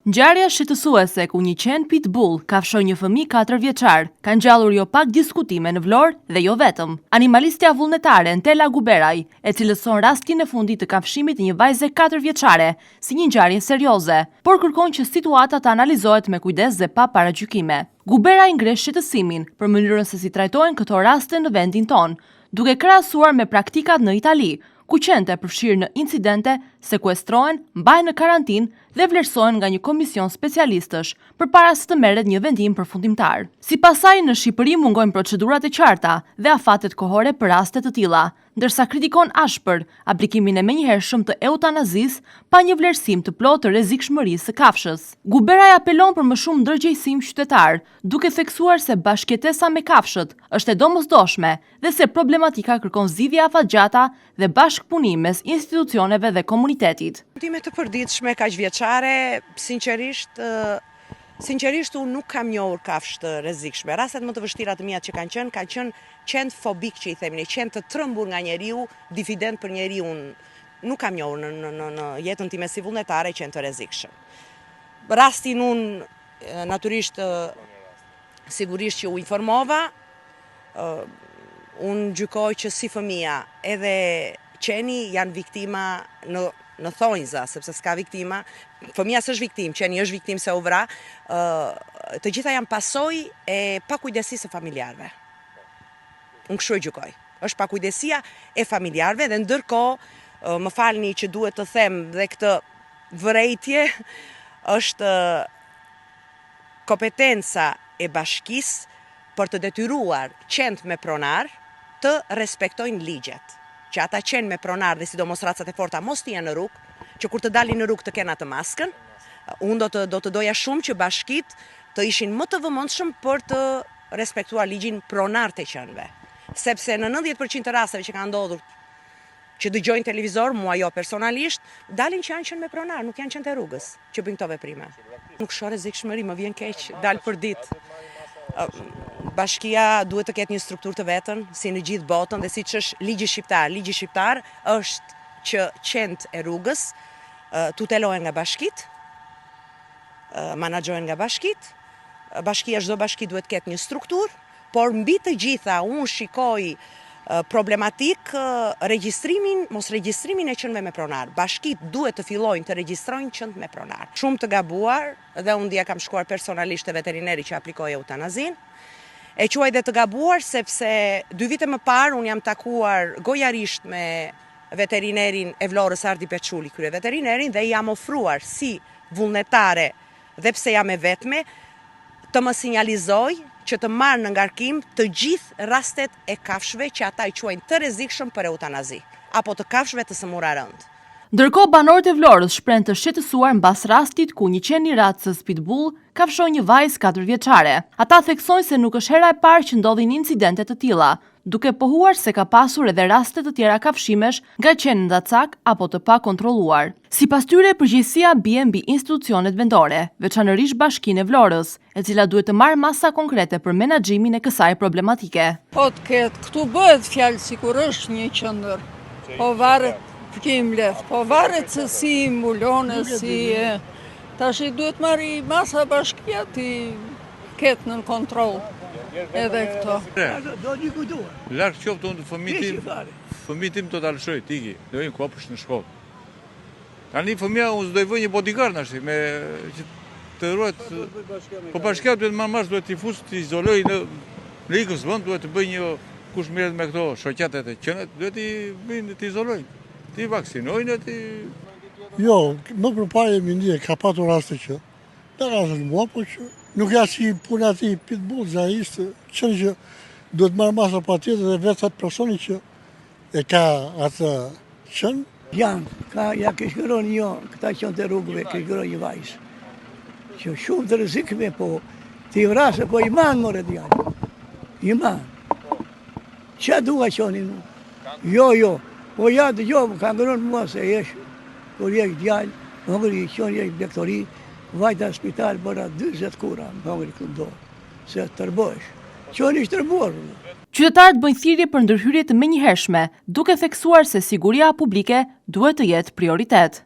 Ngjarja shqetësuese ku një qen pitbull kafshoi një fëmijë katërvjeçar, ka ngjallur jo pak diskutime në Vlorë dhe jo vetëm. Animalistja vullnetare Entela Guberaj e cilëson rastin e fundit të kafshimit të një vajze katërvjeçare si një ngjarje serioze, por kërkon që situata të analizohet me kujdes dhe pa paragjykime. Guberaj ngre shqetësimin për mënyrën se si trajtohen këto raste në vendin tonë, duke krahasuar me praktikat në Itali, ku qentë e përfshirë në incidente sekuestrohen, mbahen në karantinë dhe vlerësohen nga një komision specialistësh përpara se të merret një vendim përfundimtar. Sipas saj, në Shqipëri mungojnë procedurat e qarta dhe afatet kohore për raste të tilla, ndërsa kritikon ashpër aplikimin e menjëhershëm të eutanazisë pa një vlerësim të plotë të rrezikshmërisë së kafshës. Guberaj apelon për më shumë ndërgjegjësim qytetar, duke theksuar se bashkëjetesa me kafshët është e domosdoshme dhe se problematika kërkon zgjidhje afatgjata dhe bashkëpunim mes institucioneve dhe komunitetit. Time të përditshme kaq vjeçare, sinqerisht sinqerisht unë nuk kam njohur kafshë të rrezikshme. Rastet më të vështira të miat që kanë qenë, kanë qenë qentë fobikë që i themi ne, qenë të trembur nga njeriu, difident për njeriun. Nuk kam njohur në në në në jetën time si vullnetare qenë të rrezikshëm. Rastin unë natyrisht sigurisht që u informova, Unë gjykoj që si fëmija edhe qeni janë viktima në në thonjza, sepse s'ka viktima. Fëmija s'është viktimë, qeni është viktimë se u vra. Të gjitha janë pasojë e pakujdesisë së familjarëve. Unë kështu e gjykoj. Është pakujdesia e familjarëve dhe ndërkohë më falni që duhet të them dhe këtë vërejtje është kompetenca e bashkisë për të detyruar qentë me pronar të respektojnë ligjet, që ata qen me pronar dhe sidomos racat e forta mos të jenë në rrugë, që kur të dalin në rrugë të kenë atë maskën. Unë do të do të doja shumë që bashkitë të ishin më të vëmendshëm për të respektuar ligjin pronarët e qenve. Sepse në 90% të rasteve që kanë ndodhur që dëgjoj në televizor, mua jo personalisht, dalin që janë qen me pronar, nuk janë qentë e rrugës që bëjnë këto veprime. Nuk shoh rrezikshmëri, më vjen keq, dal përditë. Bashkia duhet të ketë një strukturë të vetën, si në gjithë botën dhe siç është ligji shqiptar. Ligji shqiptar është që qentë e rrugës tutelohen nga bashkitë, manaxhohen nga bashkitë. Bashkia çdo bashki duhet të ketë një strukturë, Por mbi të gjitha unë shikoj problematik regjistrimin, mosregjistrimin e qenve me pronar. Bashkitë duhet të fillojnë të regjistrojnë qentë me pronar. Shumë të gabuar dhe unë dje kam shkuar personalisht te veterineri që aplikoi eutanazinë. E quaj dhe të gabuar sepse dy vite më parë unë jam takuar gojarisht me veterinerin e Vlorës Ardi Peçuli, kryeveterinerin dhe i jam ofruar si vullnetare dhe pse jam e vetme, të më sinjalizojë që të marr në ngarkim të gjithë rastet e kafshëve që ata i quajnë të rrezikshëm për eutanazi, apo të kafshëve të sëmura rëndë. Ndërkohë, banorët e Vlorës shprehen të shqetësuar mbas rastit ku një qen i racës Pitbull kafshoi një vajzë katërvjeçare. Ata theksojnë se nuk është hera e parë që ndodhin incidente të tilla, duke pohuar se ka pasur edhe raste të tjera kafshimesh nga qen endacakë apo të pakontrolluar. Sipas tyre, përgjegjësia bie mbi institucionet vendore, veçanërisht Bashkinë e Vlorës, e cila duhet të marrë masa konkrete për menaxhimin e kësaj problematike. Po të ketë, këtu bëhet fjalë sikur është një qendër, po varet, që i mbledh, po varet se si i mbulon e si e... Tashi duhet marrë masa bashkia t'i ketë nën kontroll edhe këto. Larg qoftë unë fëmijën tim, fëmijën tim do ta lëshoj, të iki, do i kopsht në shkollë. Tani fëmija unë s'do i vë një bodyguard tash me që të ruhet. Po bashkia duhet marrë masë, duhet t'i fusë, t'i izolojë në në ikës vend, duhet të bëjë një kush merret me këto shoqatat e qenët, duhet t'i bëjnë t'i izolojnë, t'i vaksinojnë, t'i Jo, më përpara jemi ndje, ka patur raste që Në rasën mua, po që nuk ja si puna e atij pitbull, që ai ishte qen që duhet marrë masa patjetër dhe vetë atë personi që e ka atë qen. Janë, ka, ja kish ngrënë një, këta qentë e rrugëve, kish ngrënë një vajzë. Që shumë të rrezikshme, po t'i vrasë, po i manë more djalë. I manë. Që dua qonin? Jo, jo. Po ja, dëgjo, më ka ngrënë mua se jesh, kur jesh djalë, më hëngri një qen, jesh blegtori, vajta në spital, bëra 40 kura, më hëngri këtë dorë, se tërbohesh. Qeni është tërbuar. Qytetarët bëjnë thirrje për ndërhyrje të menjëhershme, duke theksuar se siguria publike duhet të jetë prioritet.